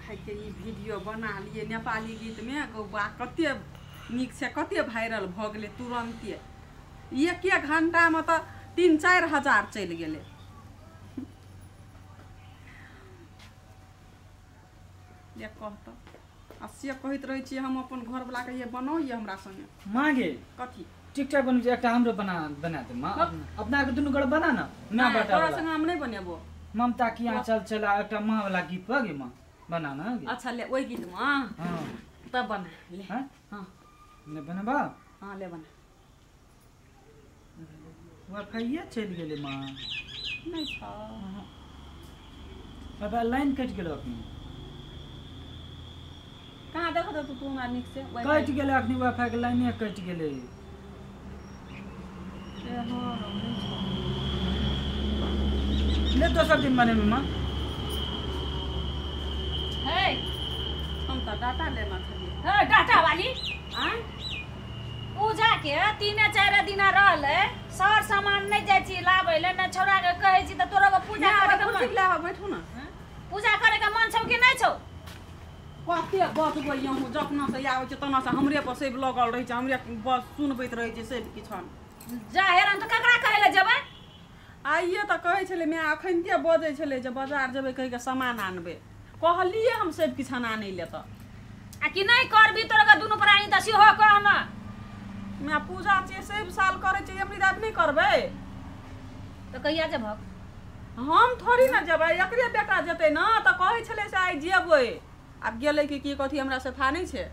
खाइके ई वीडियो बना लिए नेपाली गीत में गौबा कते नीक छै, कते वायरल भ गेलै तुरंते। एक एक घंटा में तो 3-4 हजार चलि गेलै। ये कहत आ से कहैत रहै छियै हम अपन घरवला के, ये बनाउ ये हमरा संगे। माँ गे कथी टिकटॉक बनबै छै, एकटा हमरो बना बना दे माँ, अपना के दुनू गोड़ बना ना। ना बेटा तोरा संगे हम नहीं बनेबो। ममता की आंचल चला एकटा माँ वाला गीत पर गे माँ बना ना गे। अच्छा ले ओहि गीत माँ। हां तब बना ले। हां हां ले बनबा। हां ले बना। वाईफाई चलि गेलै माँ। नहीं छा बाबा लाइन कटि गेलो अखनी। कहाँ देखो तो तू हमरा नीक से कटि गेलै अखनी, वाईफाई के लाइने कटि गेलै। ए हां ले दोसर दिन बनेबै माँ। हे हम तो डाटा लेना छलियै। हे डाटा वाली आँ पूजा के 3-4 दिना रहलै, सर सामान नहीं जाइ छी लाबै ले, न छोरा के कहै छी त तोरा के पूजा करे के मन। लाबऽ बैठू ना। पूजा करे के मन छौ कि नहीं छौ? कते बतबै अहूँ, जखना से आबै छै तना से हमरे पर सब लगल रहै छै, हमरे बस सुनबैत रहै छै सब किछु। जा हेरान त ककरा कहै ले जेबै? आइए तऽ कहै छलै माय, अखनिते बजै छलै जे बाजार जेबै कहि के सामान आनबै। कहलियै हम सब किछु आनै ले तऽ आ कि नहीं करबी तोरा के दुनू प्राणी तऽ सेहो कह न। माय पूजा छियै सब साल करै छियै, एमरी दाब नहि करबै तऽ कहिया जेबहक? हम थोड़ी ना जेबै, एकरे बेटा जेतै ना। तऽ कहै छलै से आइ जेबै, आब गेलै कि की कथी हमरा से था नहि छै।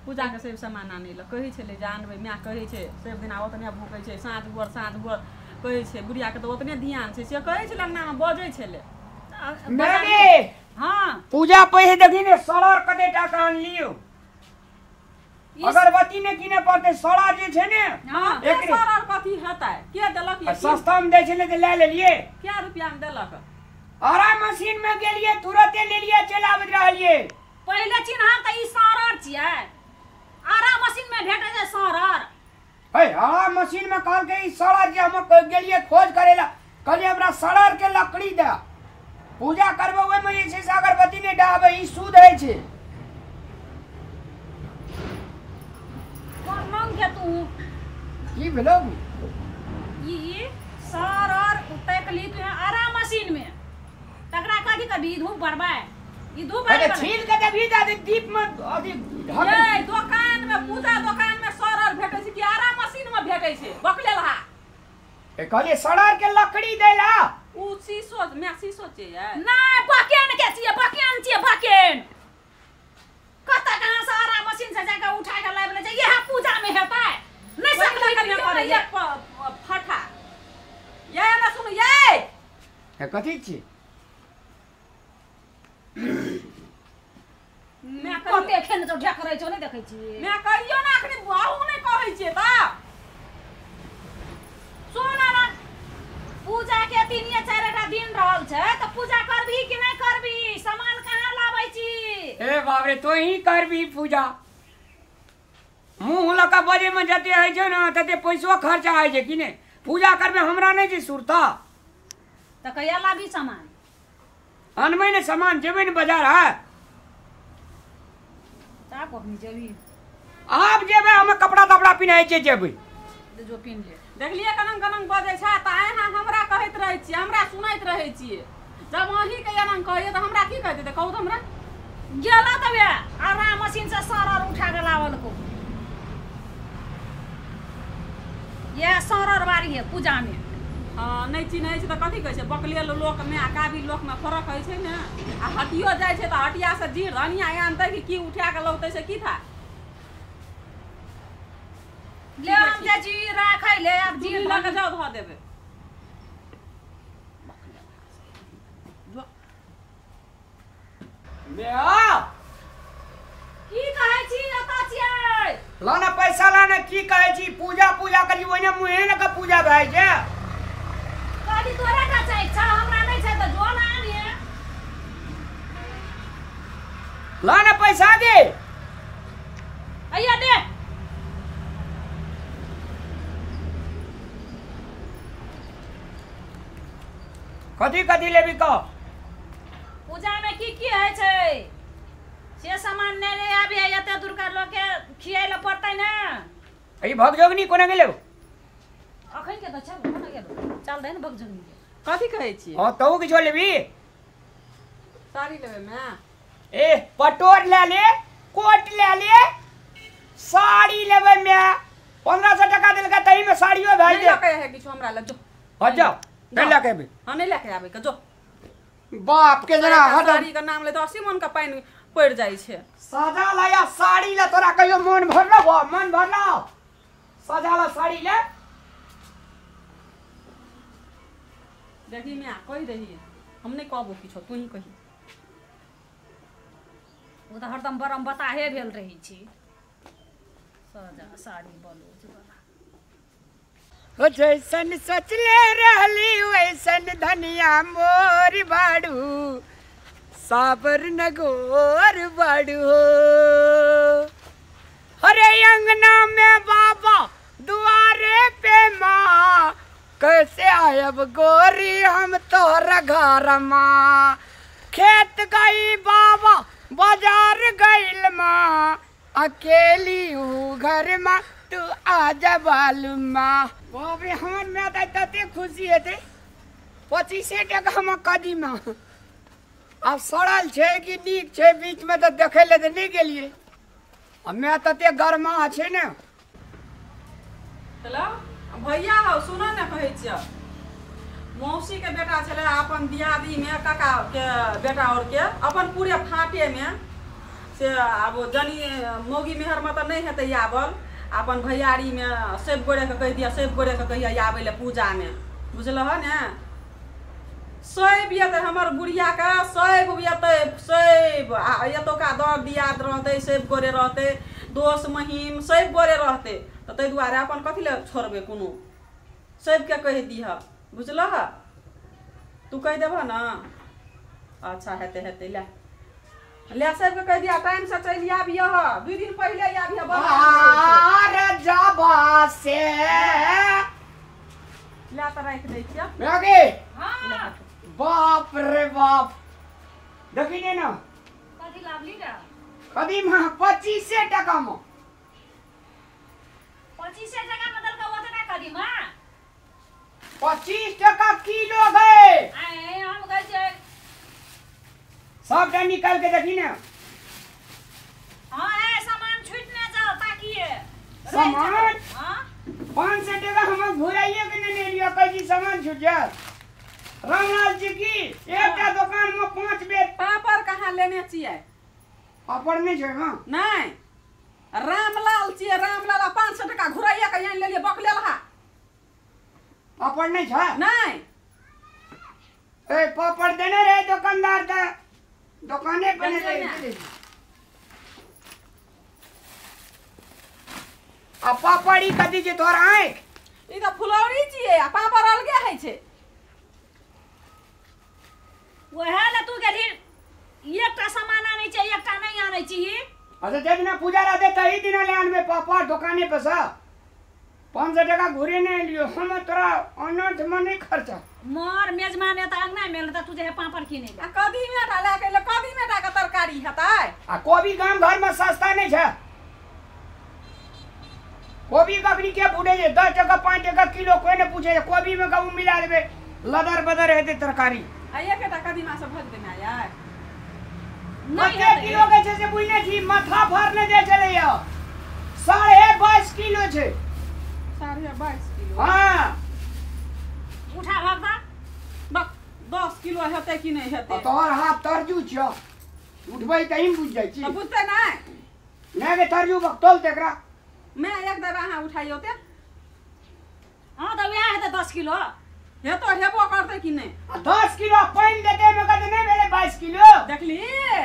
पूजा के सब सामान आनै लए कहै छलै जे आनबै। माय कहै छै सब दिना ओतने भूकै छै, साँझ भोर साँझ भोर कहै छै, बुढ़िया के तऽ ओतने ध्यान छै, से कहै छलै अंगना में बजै छलै। हाँ पूजा पहिले देखी ने सड़र कते टाका आनलियो, अगरबत्ती ने किने पड़तै, सड़र जे छै ने। हां एकरे सड़र कथी हेतै, के देलक? ये सस्ता में दै छलै तऽ लए लेलियै। क्या रुपया में देलक? आरा मशीन में गेलियै तुरते लेलियै, चलि आबैत रहलियै। पहिले चिन्ह तऽ ई सड़र छियै, आरा मशीन में भेटै छै सड़र। हे आरा मशीन में कहलकै ई सड़र जे हम गेलियै खोज करै ला, कहलियै हमरा सड़र के लकड़ी दे, पूजा करबै ओहिमे जे छै से अगरबत्ती नहि डालबै, ई शुद्ध होइ छै। कोन रंग के तू की भेलौ? ई सड़र उतकली तू आरा मशीन में, तकरा कथी करबी? धूप बरबै, ई धूप अरे छील के देबी दादी दीप में अथी। ये दुकान में पूजा दुकान में सड़र भेटै छै कि आरा मशीन में भेटै छै? बकलेलहा ए कहलियै सड़र के लकड़ी देला। उ शीशो मैं शीशो छियै नहीं, बकेन के छियै, बकेन छियै, बकेन। कतऽ कहाँ से आरा मशीन से जाके उठा के लाबि लै छै, इएह पूजा में हेतै। नहीं सकलै करे एक फटा ये ना सुन ये ए कथी छी? मैं कते खेन जो ढेक रहै छौ, नहीं देखै छी? मैं कहियो ना अखनी अहूँ नहीं कहै छियै तऽ। सुन ना, पूजा के 3-4 दिन रहल छै तऽ पूजा करबी कि नहीं करबी? सामान कहाँ लाबै छी? ए बाप रे, तो ही करबी पूजा। मुँह लऽ कऽ बजै में जते होइ छै ने तते पैसो खर्चा होइ छै कि नहि? पूजा करबै हमरा नहि छै सुरता। तऽ कहिया लाबी सामान? अनबै ने सामान, जेबै ने बाजार। है जेबी आब जेबै, हम कपड़ा तपड़ा पिन्है छियै जेबै। जो पिन्ह ले। देखलियै कनंग कनंग बजै छै तऽ अहाँ हमरा कहैत रहै छियै, हमरा सुनैत रहै छियै। जब अहीँके एना कहैयै तऽ हमरा की कहैत हेतै? कहू तऽ हमरा। गेलौ तबे आरा मशीन से सड़र उठा के लावल को, ये सड़र बारी है पूजा में। हाँ नहीं चिन्है छै तऽ कथी कहै छै? बकलेल लोकमे आ काबिल लोकमे फरक होइ छै ने। आ हटियो जाइ छै तऽ हटिया से जीर धनिया आनतै कि की उठा के लौतै से की था? ले हम जाइ छी राखै ले, आब जीर लऽ के जाउ धऽ देबै। की कहै छी? एतऽ छियै। लाना पैसा लाना। की कहै छी? पूजा पूजा करी ओहिने मुँहे लऽ कऽ पूजा भए छै। कहली तोरा टा छै इच्छा, हमरा नहि छै तऽ जो ना आनिहे। लाना पैसा दे। अइया दे। कथी कथी लेबी कह? पूजा में की की होइ छै से सामान ने ले आबी एते दूर का लोग के खियाय ल पड़तै ने। ई भगजोगनी कोना गेलौ? अखन के त चल कोना गेलौ, चल दे ने भगजोगनी के। कथी कहै छी? हां तू किछो लेबी? साड़ी लेबै मैं। ए पटोर ले ले, कोट ले ले, साड़ी लेबै मैं। 1500 टका देलका तही में साड़ियो भए नहीं लके है किछो हमरा ल जो। हां जाओ, नहीं लके आबे। हां नहीं लके आबे के जो। बाप के जरा हट। साड़ी के नाम ले तो 80 मन का पानि पड़ जाइ छै। साजा लाया साड़ी ले तोरा कहियो मन भरलो बा, मन भरलो साजा ला साड़ी ले। देखी मैं कहि रही हम नहीं कहबो किछो, तू ही कही। ओ त हरदम बरम बताहे भेल रही छी साजा साड़ी ब्लाउज वाला। हो जैसन सोचले रहली वैसन धनिया मोर बाड़ू, साबर नगोर बाड़ू। अरे अंगना में बाबा दुआरे पे माँ, कैसे आयब गोरी हम तोहरा घर माँ। खेत गई बाबा बाजार गईल माँ, अकेली हूँ घर माँ तू आजा बालू माँ। बाप रे हमर में तते खुशी हेतै। 25 टका हम कदीमा आब सड़ल छै कि नीक छै बीच में तऽ देखै लए तऽ नहि गेलियै। हमे तते गरमा छै ने। हेलो भैया हौ सुन ने, कहै छियौ मौसी के बेटा छलै अपन दियादी में काका के बेटा और के अपन पूरे फाटे में से आब जनी मौगी मेहर में तऽ नहीं हेतै आबल, अपन भैयारी में सब गोरे के कहि दिया, सब गोरे के कहिया आबै लए पूजा में, बुझलह ने। सब एतै हमर बुढ़िया के सब एतै सब, आ एतौका दर दियाद रहतै, सब गोरे रहतै, दोस महीम सब गोरे रहतै, तऽ ताहि दुआरे अपन कथी लए छोड़बै कोनो, सबके कहि दिह, बुझलह। तू कहि देबह ने? अच्छा हेतै हेतै, ले ले सबके कहि दिया टाइम से चलि आबियह, 2 दिन पहिले आबियह। से ले तऽ राखि दै छियह। हां बाप रे बाप देखी ने ना कथी लाबली रे? कदीमा 25 टका में। 25 टका में देलका ओतना कदीमा? 25 टका किलो गए। आए हम कहै छै सबटा निकाल के देखी ना। हां ए सामान छूट ना जाओ ताकिए सामान। हां 500 टका हम घुराइए के नहीं लियो, कहि सामान छूट जात। रामलाल जी की एकटा दुकान में 5 बेर पापड़ कहाँ लेने छियै? पापड़ नहीं छै। हां नहीं रामलाल छियै, रामलाल 500 टका घुराइए के आनि लेलियै बकलेल हा। पापड़ नहीं छै? नहीं। ए पापड़ देने रहे दुकानदार त दुकाने पे नहीं रहे। आ पापड़ ई कथी छै तोहर आँख? ई त फुलौरी छियै आ पापड़ अलगे होइ छै। वएह ले तू गेलही एकटा सामान आनै छै एकटा नहीं आनै छी। अच्छा जे दिना पूजा रहतै तही दिना ले आनबै पापड़ दुकाने पे से। 500 टका घुरे नहीं लियो हम, तोरा अनर्थ में नहीं खर्चा। मोर मेजमान एता अंगना में त तू जे पापड़ किने आ कदीमे टा लए के एलै, कदीमे टा के तरकारी हेतै। आ कोबी गाम घर में सस्ता नहीं छै। कोबी ककरी के पूछे छै 10 टका 5 टका किलो, कोई नहीं पूछे छै। कोबी में कहूँ मिला देबै लदर बदर हेतै तरकारी। आ एकटा कदीमा से भऽ जेतै माय? यार कते किलो के छै से बुझने छी? माथा फरने जाइ छलै यौ। 22.5 किलो छै। 22.5 किलो? हां उठा भगता बक 10 किलो हेतै कि नहि हेतै? तोहर हाथ तरजू छौ, उठबै त ही बुझ जाइ छी। त बुझतै नहि? नहि गे तरजू बक तोल तेकरा। मैं एक दबा अहाँ उठाइयो ते। हां त वएह हेतै 10 किलो हेतो, हेबो करतै कि नहि? 10 किलो पानि देतै मे कहतै नहि भेलै 22 किलो। देखली है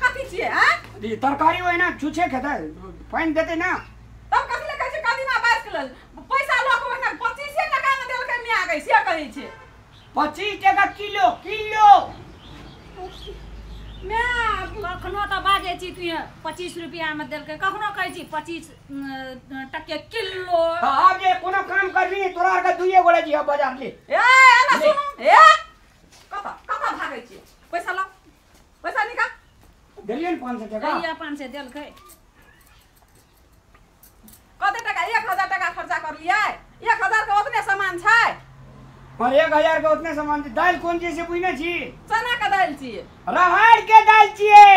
कथी छियै? आँ ई तरकारी ओहिना छुछे खेतै, पानि देतै ना तब कथी ले कहै छै कदीमा 22 किलो? पैसा लऽ के ओहिना 25 टका मे देलकै माय गै, से कहै छै 25 टका किलो किलो। माय कखनो तऽ बाजै छी तू 25 रुपया मे देलकै, कखनो कहै छी 25 टके किलो। आब जे कोनो काम करबी तोरा आर के दुइये गोरे जी बाजार ले। ए एना सुनू, ए कत छियै पैसा लाओ पैसा निकाल देलियै ने 500 टका या 500 देलकै कते टका 1000 टका खर्चा करलियै 1000 के ओतने सामान छै और 1000 के ओतने सामान छै दाल कोन चीज से बुझने छी चना के दाल छियै राहड़ के दाल छियै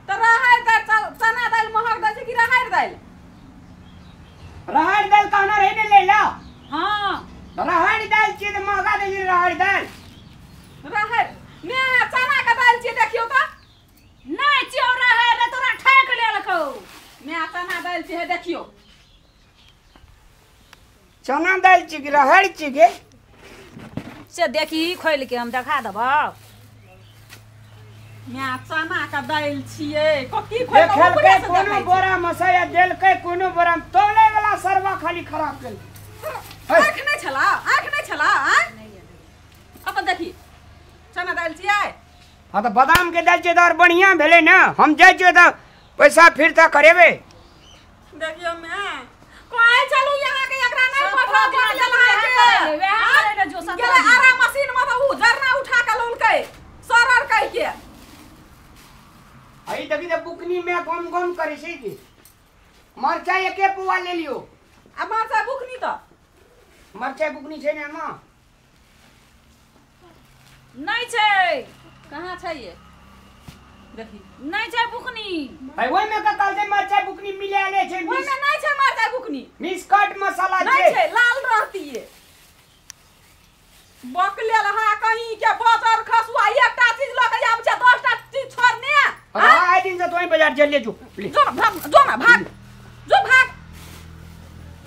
त राहड़ दाल चना दाल महग दै छै कि राहड़ दाल राहड़ दाल कहना रहे ने लेला हां राहड़ दाल छियै त महगा दै छै राहड़ दाल राहड़ ने चना के दाल छियै देखियौ त नै छियौ राहड़ रे तोरा ठेक लेलकौ ने चना दाल छियै देखियौ चना दाल छी कि राहड़ छी गे से देखी खोल के हम देखा देबौ मैं चना के दाल छियै कथी खोल के देखेलकै कोनो बोरा मसाला देलकै कोनो बोरा तोले वाला सरवा खाली खराब केल आंख नै छला आंख नै छला आ अपन देखी चना दाल छियै हां त बादाम के दाल छियै त और बढ़िया भेलै ने हम जाइ छियै त पैसा फिर त करेबै देखियो मैं कहै चलू यहाँ के एकरा नै पठो के वएह करे जो सब गेलै आरा मशीन में त उ जरना उठा के लौलकै सरर कह के आई देखी त बुकनी में गम गम करे छै की मरचाई एके पुआ ले लियो आ मरचाई बुकनी त मरचाई बुकनी छै ने मां नै छै कहां छै ये देखी नै छै बुकनी आई ओय में कतल छै मरचाई बुकनी मिलाले छै ओय में नै छै मरचाई बुकनी मिसकट मसाला छै नै छै लाल रहती ये बकलेल हा कहीं के बजर खसुआ एकटा चीज ल के आब छै 10 टा चीज छोड़ने हां आइ दिन से तोई बाजार चल ले जो जो भाग जो ना भाग जो भाग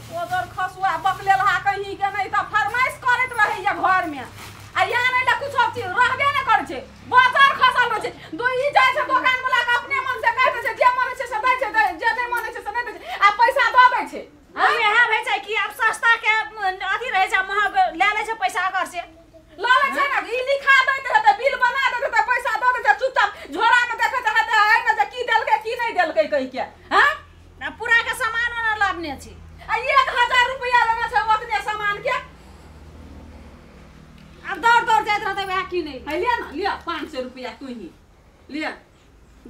बजर खसुआ बकलेल हा कहीं के नहीं त फरमाइश करैत रहैया घर में आ यहाँ नहीं ल कुछ चीज रहबे नै करै छै बजर खसल रहै छै दो ई जाइ छै दुकान वाला के अपने मन से कह दै छै जे मन छै से दै छै जे नै मन छै से नै दै छै आ पैसा द दै छै इएह भए छै कि आब सस्ता के अथी रहै छै महग ले लै छै पैसा कर से ल लै छै ने ई लिखा दैत हेतै बिल बना दैत हेतै पैसा दऽ दै छै चुपचाप झोरा में देखैत हेतै है ने जे की देलकै की नहि देलकै कहि के हां आ पूरा के सामान ओना लाबने छी आ 1000 रुपया लेने छै ओतने सामान के आब दौड़ दौड़ जाइत रहतै वएह की नहि है ले ना लिअ 500 रुपया तू ही लिअ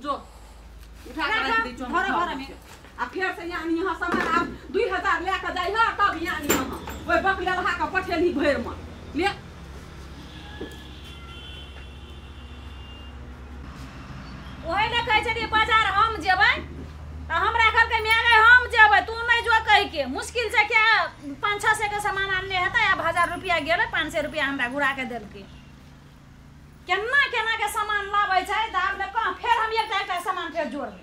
जो उठा के रख दी घर घर में आ फेर से यानी यहाँ सामान आब 2000 ले के जाइ ह तब यानी यहाँ ओइ बकलेलहा के पठेलही भरि में ले ओहि ले कहै छलियै बाजार हम जेबै त हमरा कहलकै माय गे हम जेबै तू नहि जो कहि के मुश्किल से क्या 500-600 के सामान आनने हेतै आब 1000 रुपया गेलै 500 रुपया हमरा घुरा के देलकै केना केना के सामान लाबै छै त आब ले कहाँ फेर हम एकटा एकटा सामान फेर जोड़बै